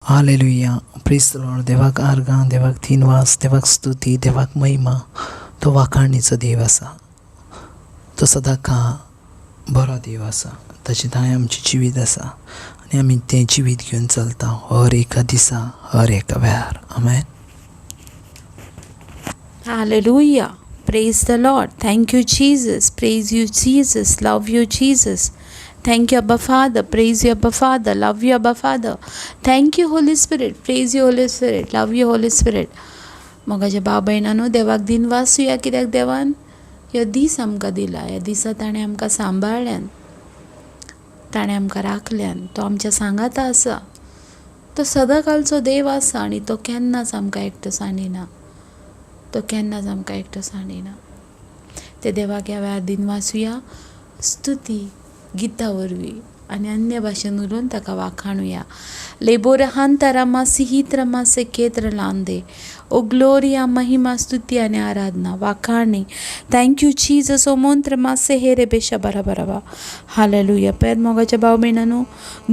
Hallelujah, प्रेज the Lord. देवाक आर्गां, देवाक दिनवास, देवाक स्तुती, देवाक महिमा. तो वाखाणीचो देव आसा, तो सदांकाळ बरो देव आसा. ताचे दाय आमचें जिवीत आसा आनी आमी तें जिवीत घेवन चलता हर एका दिसा, हर एका वेळार. आमेन. Hallelujah. Praise the Lord. Thank you, Jesus. Praise you, Jesus. Love you, Jesus. Thank you, Abba Father. Praise you, Abba Father. Love you, Abba Father. Thank you, Holy Spirit. Praise you, Holy Spirit. Love you, Holy Spirit. मोगाच्या भाव भयणांनो, देवाक दिनवासुया कित्याक देवान ह्यो दीस आमकां दिला. ह्या दिसा ताणें आमकां सांबाळ्ळ्यान, ताणें आमकां राखल्यान, तो आमच्या सांगाता आसा. तो सदांकालचो देव आसा आनी तो केन्नाच आमकां एकटो सांडिना. तो केन्नाच आमकां एकटो सांडिना. ते देवाक ह्या वेळार दिनवासुया, स्तुती गिता वरवीं आनी अन्य भाशेन उलोवन ताका वाखाणुया. लेबोरहान तरामा सिहीत रमा सेकेत्र लांदे. ओ ग्लोरिया, महिमा, स्तुती आनी आराधना, वाखाणी. Thank you Jesus. ओ मंत्र मासे हे रे बेशा बरा बराबा. हालेलुया. पेर मोगाच्या भाव भयणांनो,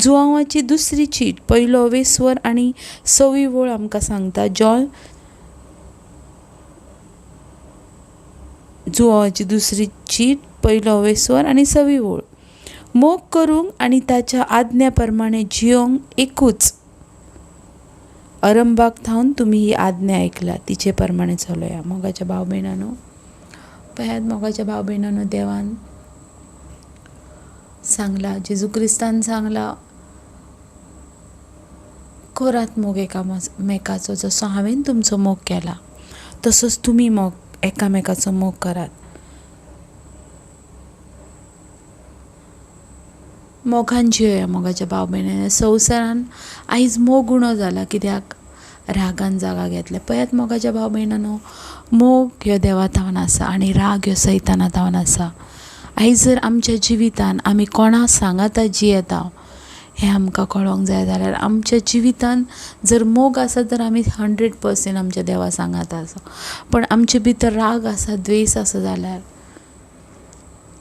जुवांवाची दुसरी चीट पयलो वेस्वर आनी सवी वळ आमकां सांगता. जॉन जुवांवाची दुसरी चीट पयलो वेस्वर आनी सवी वळ. मोग करूंक आनी ताच्या आज्ञा प्रमाणे जियोंक एकूच अरंभाक थावन तुमी ही आज्ञा आयकला तिचे प्रमाणे चलोया. मोगाच्या भाव भयणांनो, पळयात मोगाच्या भाव भयणांनो, देवान सांगला, जेजू क्रिस्तान सांगला, करात मोग एकामेकाचो जसो हांवें तुमचो मोग केला तसोच तुमी मोग एकामेकाचो मोग करात. मोगान जियोया मोगाच्या भाव भयणांनी. संवसारान आयज मोग उणो जाला कित्याक रागान जागा घेतल्या. पळयात मोगाच्या भाव भयणांनो, मोग ह्यो देवा थावन आसा आनी राग ह्यो सैताना थावन आसा. आयज जर आमच्या जिवितान आमी कोणा सांगाता जियेता हें आमकां कळोंक जाय जाल्यार आमच्या जिवितान जर मोग आसा तर आमी 100% आमच्या देवा सांगाता आसा. पण आमचे भितर राग आसा, द्वेस आसा जाल्यार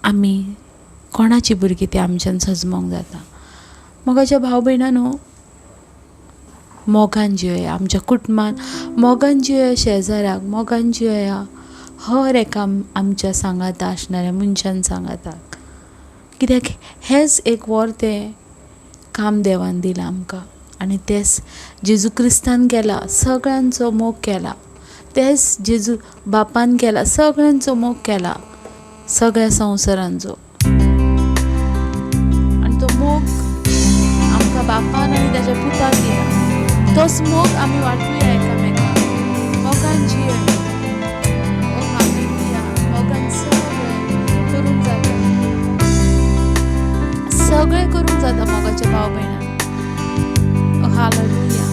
आमी कोणाची भुरगीं ती आमच्यान सजमोंक जाता. मोगाच्या भाव भयणांनो, मोगान जियोया आमच्या कुटुंबान, मोगान जियोया शेजाऱ्याक, मोगान जियोया हर एका आमच्या सांगाता आसणाऱ्या मनशान सांगाता. कित्याक हेंच एक व्हर तें काम देवान दिलां आमकां आनी तेंच जेजू क्रिस्तान केला, सगळ्यांचो मोग केला. तेंच जेजू बापान केला, सगळ्यांचो मोग केला, सगळ्या संवसारांचो. आनी तो मोग आमकां बापान आनी ताच्या पुतान दिला. तोच मोग आमी वांटुया एकामेकाक. मोगान जियोया. ओ हालेलुया. मोगान सगळें करूंक जाता, सगळें करूंक जाता मोगाच्या भाव भयणांनो. हालेलुया.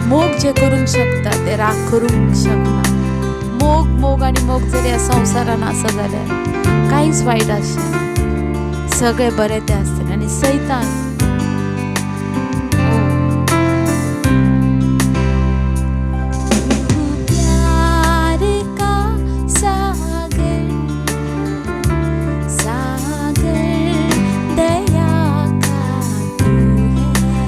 मोग जे करूंक शकता ते राग करूंक शकना. मोग मोग आनी मोग जर ह्या संवसारान आसा जाल्यार कांयच वायट आसचें ना, सगळें बरें तें आसतलें. आनी सैतान प्यार का सागर, सागर दया का तू है,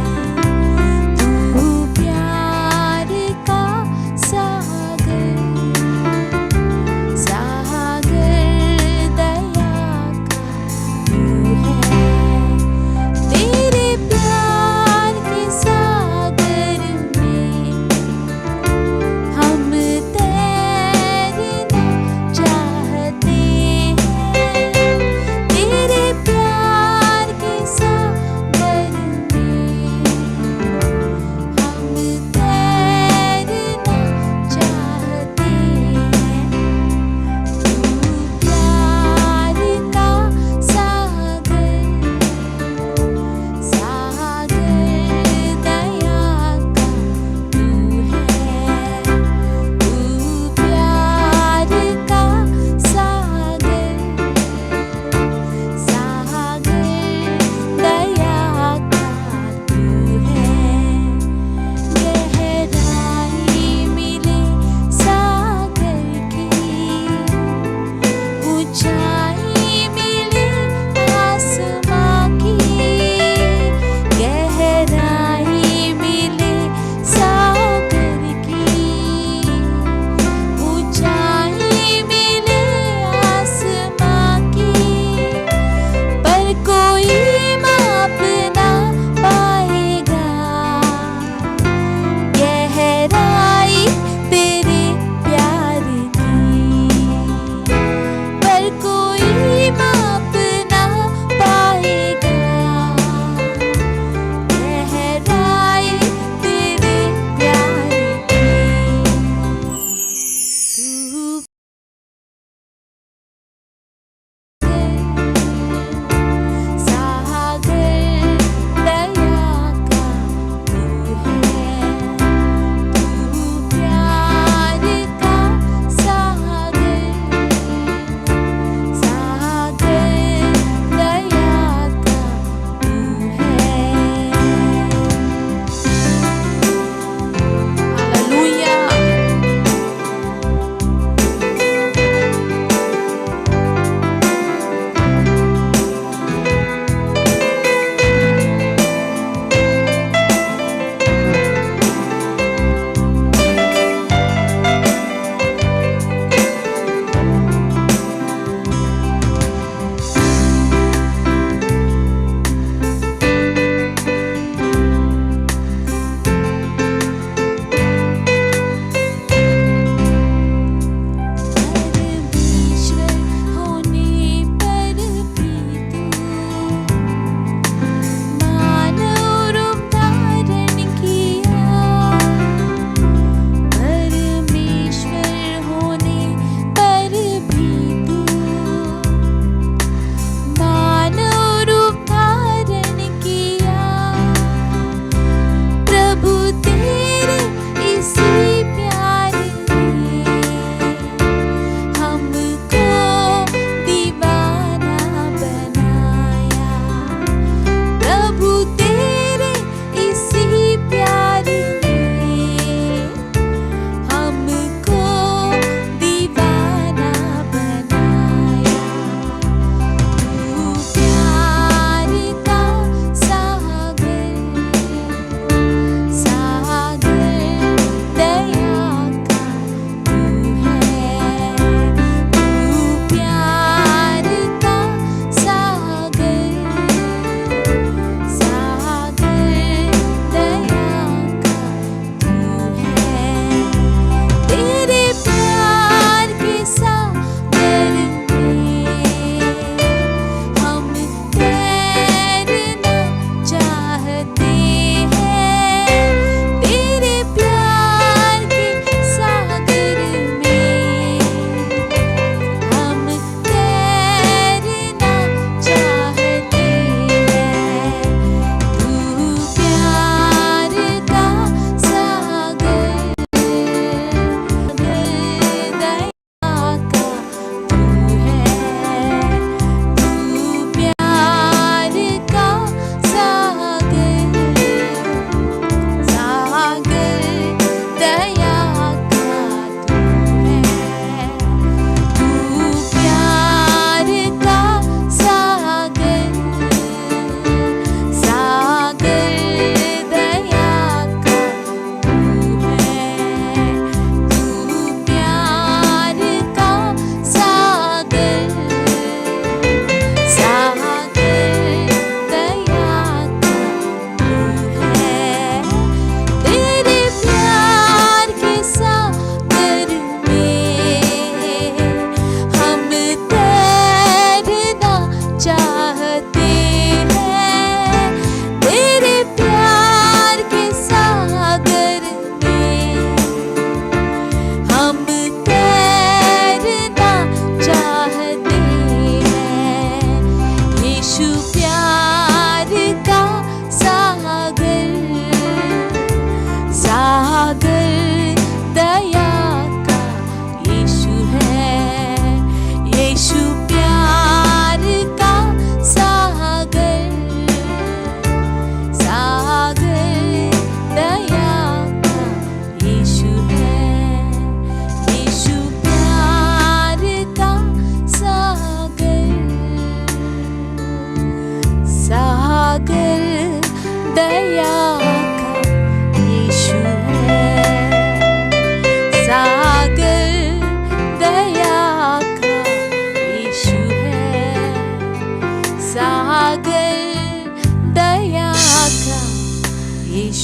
तू प्यार का सागर, सागर दया का तू है.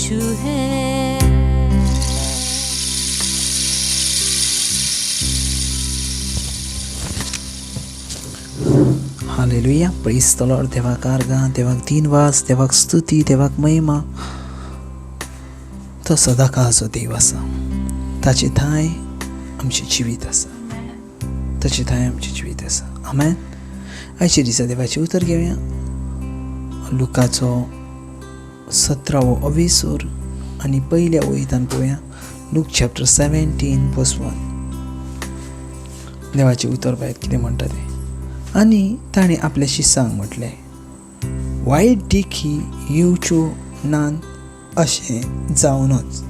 यीशु है। हालेलुया, प्रेज the Lord. देवाक आर्गां, देवाक दिनवास, देवाक स्तुती, देवाक महिमा। तो सदांकाळचो देव आसा, ताचे थांय आमचें जिवीत आसा, ताचे थांय आमचें जिवीत आसा। आमेन। आयच्या दिसा देवाचें उतर घेवया। लुकाचो 17वो अवेसूर आनी पयल्या वयतान पळोवया। लूक चॅप्टर 17 वर्स 1। देवाचें उतर पळयात कितें म्हणटा तें। आनी ताणें आपल्या शिसांक म्हटलें, वायट देखी येवच्यो नात अशें जावनच,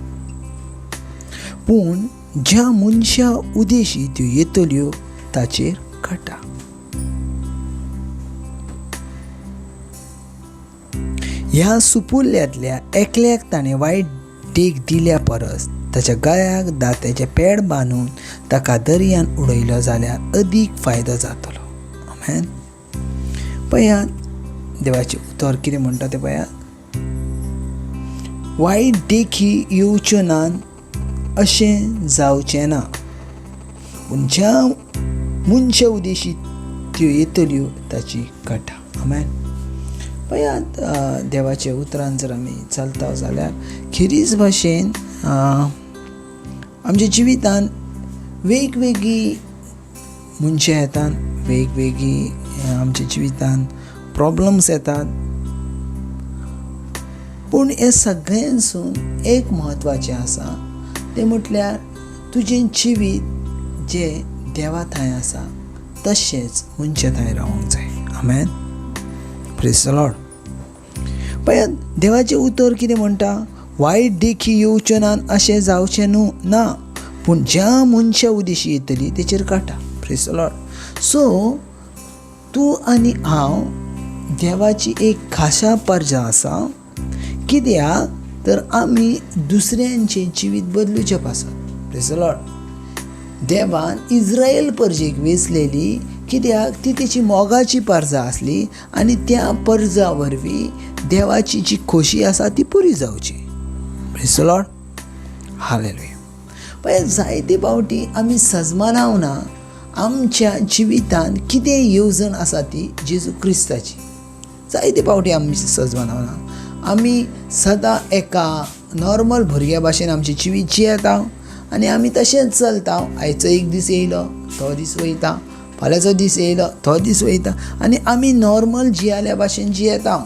पूण ज्या मनशा उदेशी त्यो येतल्यो ताचेर काटा। ह्या सुपुल्ल्यांतल्या एकल्याक ताणें वायट देख दिल्या परस ताच्या गळ्याक दात्याचें पेड बांदून ताका दर्यान उडयलो जाल्यार अदीक फायदो जातलो। आमेन। पळयात देवाचें उतर कितें म्हणटा तें पळयात। वायट देखी येवच्यो नात अशें जावचें ना, पूण ज्या मनशा उदेशी त्यो येतल्यो ताची कथा। आमेन। पळयात देवाच्या उतरान जर आमी चलता जाल्यार खेरीज भाशेन आमच्या जिवितान वेगवेगळी मनशां येतात, वेगवेगळी आमच्या जिवितान प्रॉब्लम्स येतात, पूण हे सगळ्यांसून एक म्हत्वाचें आसा तें म्हटल्यार तुजें जिवीत जें देवा थंय आसा तशेंच मनशा थंय रावंक जाय। आमेन। Praise the Lord. पळयात देवाचें उतर कितें म्हणटा, वायट देखी येवच्यो ना अशें जावचें न्हू ना, पूण ज्या मनशा उदेशी येतली तेचेर काटा। Praise the Lord. सो तूं आनी हांव देवाची एक खाशा परजा आसा, कित्याक तर आमी दुसऱ्यांचें जिवीत बदलुचें पासत। Praise the Lord. देवान इज्रायल परजेक वेंचलेली कित्याक ती तेची मोगाची परजा आसली आनी त्या परजा वरवीं देवाची जी खोशी आसा ती पुरी जावची। Praise the Lord. हालेलुया। पळय जायते फावटी आमी सजमानावना आमच्या जिवितान कितें येवजण आसा ती जेजू क्रिस्ताची। जायते फावटी आमी सजमानावना, आमी सदां एका नॉर्मल भुरग्या भाशेन आमचें जिवीत जियेता आनी आमी तशेंच चलता। आयचो एक दीस येयलो तो दीस वयता, फाल्यांचो दीस येयलो तो दीस वयता आनी आमी नॉर्मल जियेल्या भाशेन जियेता।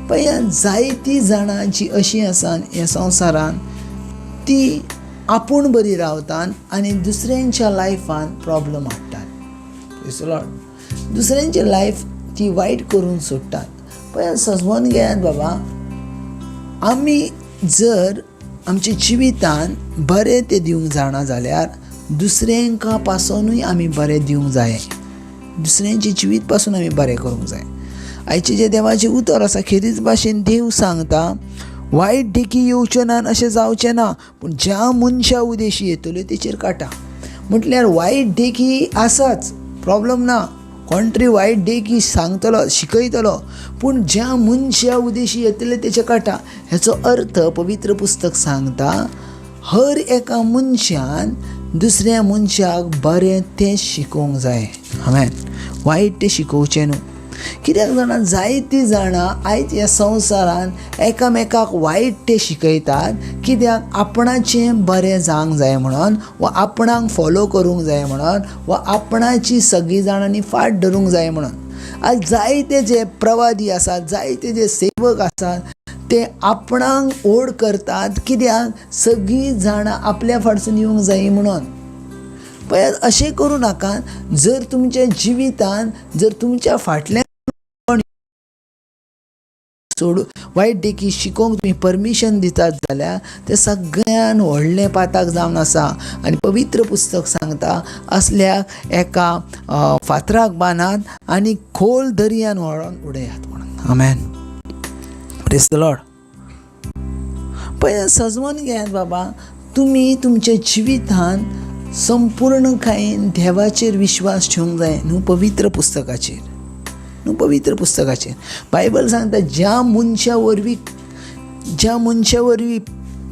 पळय जायतीं जाणां जीं अशीं आसा ह्या संवसारान ती आपूण बरी रावतात आनी दुसऱ्यांच्या लायफान प्रॉब्लम हाडटात। दुसऱ्यांची लायफ ती वायट करून सोडटात। पळय सजवून घेयात बाबा, आमी जर आमच्या जिवितान बरें तें दिवंक जाणा जाल्यार दुसऱ्यांका पासुनूय आमी बरें दिवंक जाय, दुसऱ्यांचें जिवीत पासून आमी बरें करूंक जाय। आयचें जें देवाचें उतर आसा खेरीज भाशेन देव सांगता, वायट देखी येवच्यो ना अशें जावचें ना, पूण ज्या मनशा उदेशी येतल्यो तेचेर काटा। म्हटल्यार वायट देखी आसाच, प्रॉब्लम ना, कोण तरी वायट देखी सांगतलो शिकयतलो, पूण ज्या मनशा उदेशी येतले तेचे काटा। हेचो अर्थ पवित्र पुस्तक सांगता हर एका मनशान दुसऱ्या मनशाक बरें तें शिकोवंक जाय। आमेन। वायट तें शिकोवचें न्हू। कित्याक जाणा जायतीं जाणां आयज ह्या संवसारान एकामेकाक वायट तें शिकयतात, कित्याक आपणाचें बरें जावंक जाय म्हणून, वा आपणाक फॉलो करूंक जाय म्हणून, वा आपणाची सगळीं जाणांनी फाट धरूंक जाय म्हणून। आयज जायते जे प्रवादी आसात, जायते जे सेवक आसात ते आपणाक ओड करतात, कित्याक सगळीं जाणां आपल्या फाटसून येवंक जाय म्हणून। पळयात अशें करूं नाका। जर तुमच्या जिवितान जर तुमच्या फाटल्यान सोडू वायट देखी शिकोवंक तुमी परमिशन दितात जाल्यार तें सगळ्यान व्हडलें पाताक जावन आसा। आनी पवित्र पुस्तक सांगता असल्याक एका फातराक बांदात आनी खोल दर्यान व्हरोन उडयात म्हणून। आमेन। Praise the Lord. पळय सजवून घेयात बाबा, तुमी तुमच्या जिवितान संपूर्णकायेन देवाचेर विश्वास ठेवंक जाय, न्हू पवित्र पुस्तकाचेर, न्हू पवित्र पुस्तकाचेर। बायबल सांगता ज्या मनशा वरवीं ज्या मनशा वरवीं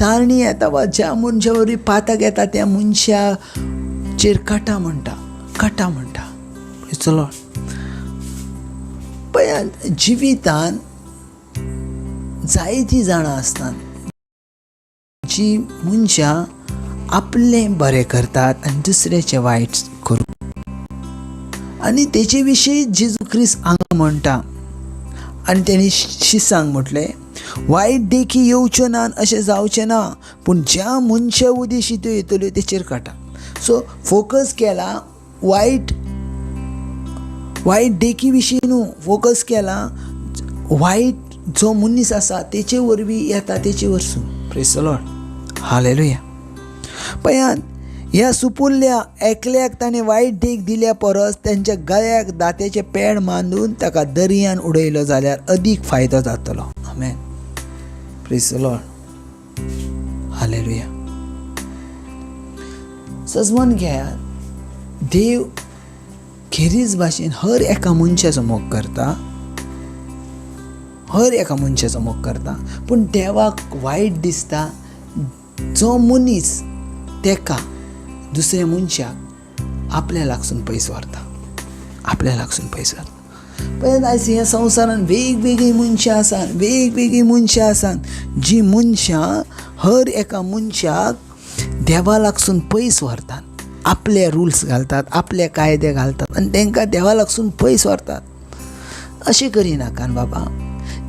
तारणी येता वा ज्या मनशा वरवीं पातक येता त्या मनशाचेर कटा म्हणटा, कटा म्हणटा. चलो पळयात, जिवितान जायतीं जाणां आसतात जी मनशां आपलें बरें करतात आनी दुसऱ्याचें वायट करूं. आनी तेचे विशीं जेजू क्रिस्त हांगा म्हणटा आनी तेणी शिसांक म्हटलें, वायट देखी येवच्यो ना अशें जावचें ना, पूण ज्या मनशा उदेशी त्यो येतल्यो तेचेर काडटा. सो फोकस केला वायट वायट देखी विशीं न्हू, फोकस केला वायट जो मनीस आसा तेचे वरवीं येता तेचे वरसून. Praise the Lord, hallelujah. पळयात, ह्या सुपुल्ल्या एकल्याक ताणें वायट देख दिल्या परस तेंच्या गळ्याक दात्याचें पेड बांदून ताका दर्यान उडयलो जाल्यार अदीक फायदो जातलो. आमेन. Praise the Lord, hallelujah. सजमन घेयात, देव खेरीज भाशेन हर एका मनशाचो मोग करता, हर एका मनशाचो मोग करता, पूण देवाक वायट दिसता जो मनीस तेका दुसऱ्या मनशाक आपल्या लागसून पयस व्हरता, आपल्या लागसून पयस व्हरता. पळयात, आयज ह्या संवसारान वेगवेगळीं मनशां आसात, वेगवेगळीं मनशां आसात जीं मनशां हर एका मनशाक देवा लागसून पयस व्हरतात, आपले रुल्स घालतात, आपले कायदे घालतात आनी तांकां देवा लागसून पयस व्हरतात. अशें करिनाका बाबा.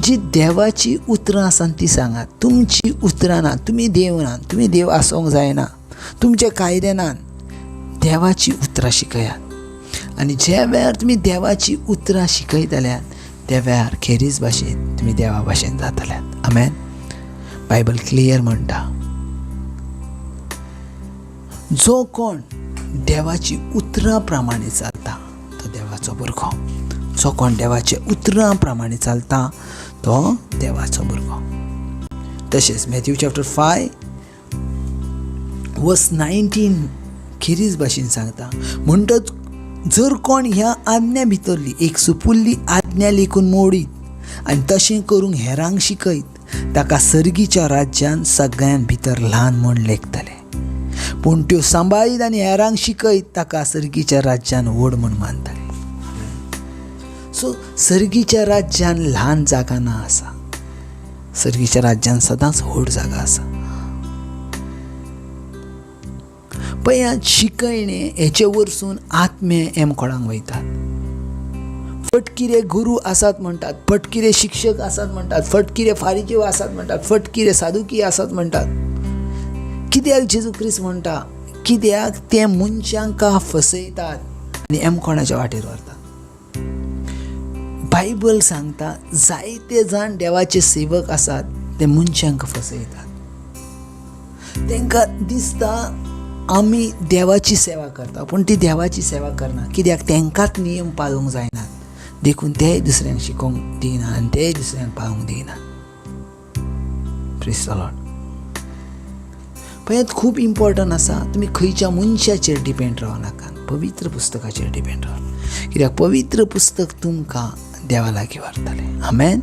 जी देवाची उतरां आसा ती सांगात. तुमची उतरां ना, तुमी देव ना, तुमी देव आसूंक जायना, तुमचे कायदे ना. देवाची उतरां शिकयात आनी ज्या वेळार तुमी देवाची उतरां शिकयतल्यात त्या वेळार खेरीज भाशेन तुमी देवा भाशेन जातल्यात. आमेन. बायबल क्लियर म्हणटा, जो कोण देवाची उतरां प्रमाणे चलता तो देवाचो भुरगो. जो कोण देवाच्या उतरां प्रमाणे चलता तो देवाचो भुरगो. तशेंच मॅथ्यू चॅप्टर 5 वर्स 19 खेरीज भाशेन सांगता, म्हणटच जर कोण ह्या आज्ञा भितरली एक सुपुल्ली आज्ञा लेखून मोडीत आनी तशें करूंक हेरांक शिकयत ताका सर्गीच्या राज्यान सगळ्यां भितर ल्हान म्हूण लेखतले, पूण त्यो सांबाळीत आनी हेरांक शिकयत ताका सर्गीच्या राज्यान व्हड म्हूण मानतले. सो सर्गीच्या राज्यान ल्हान जागा ना आसा, सर्गीच्या राज्यान सदांच व्हड जागा आसा. पळयात, शिकयणे हेचे वरसून आत्मे एमकोणाक वयतात. फटकिरे गुरू आसात म्हणटात, फटकिरे शिक्षक आसात म्हणटात, फटकिरे फारीजीव आसात म्हणटात, फटकिरे साधुकी आसात म्हणटात. कित्याक जेजू क्रिस्त म्हणटा? कित्याक ते मनशांक फसयतात आनी एमकोणाच्या वाटेर व्हरतात. बायबल सांगता जायते जाण देवाचे सेवक आसात ते मनशांक फसयतात. तांकां दिसता आमी देवाची सेवा करता, पूण ती देवाची सेवा करना. कित्याक तांकांच नियम पाळूंक जायना, देखून तेय दुसऱ्यांक शिकोवंक दिना आनी तेय दुसऱ्यांक पाळूंक दिना. Praise the Lord. पळयात, खूब इम्पॉर्टंट आसा तुमी खंयच्या मनशाचेर डिपेंड रावनाका, पवित्र पुस्तकाचेर डिपेंड राव. कित्याक पवित्र पुस्तक तुमकां देवा लागीं व्हरतलें. आमेन.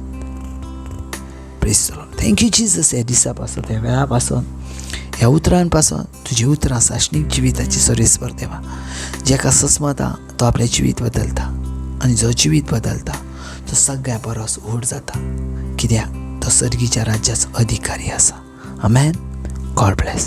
Praise the Lord. Thank you Jesus. ह्या दिसा पासून, ह्या वेळा पासून, ह्या उतरां पासून तुजी उतरां साशणीक जिविताची सर्वीस भर देवा. जेका सस्मता तो आपलें जिवीत बदलता आनी जो जिवीत बदलता तो सगळ्या परस व्हड जाता, कित्याक तो सर्गीच्या राज्याचो अधिकारी आसा. आमेन. God bless.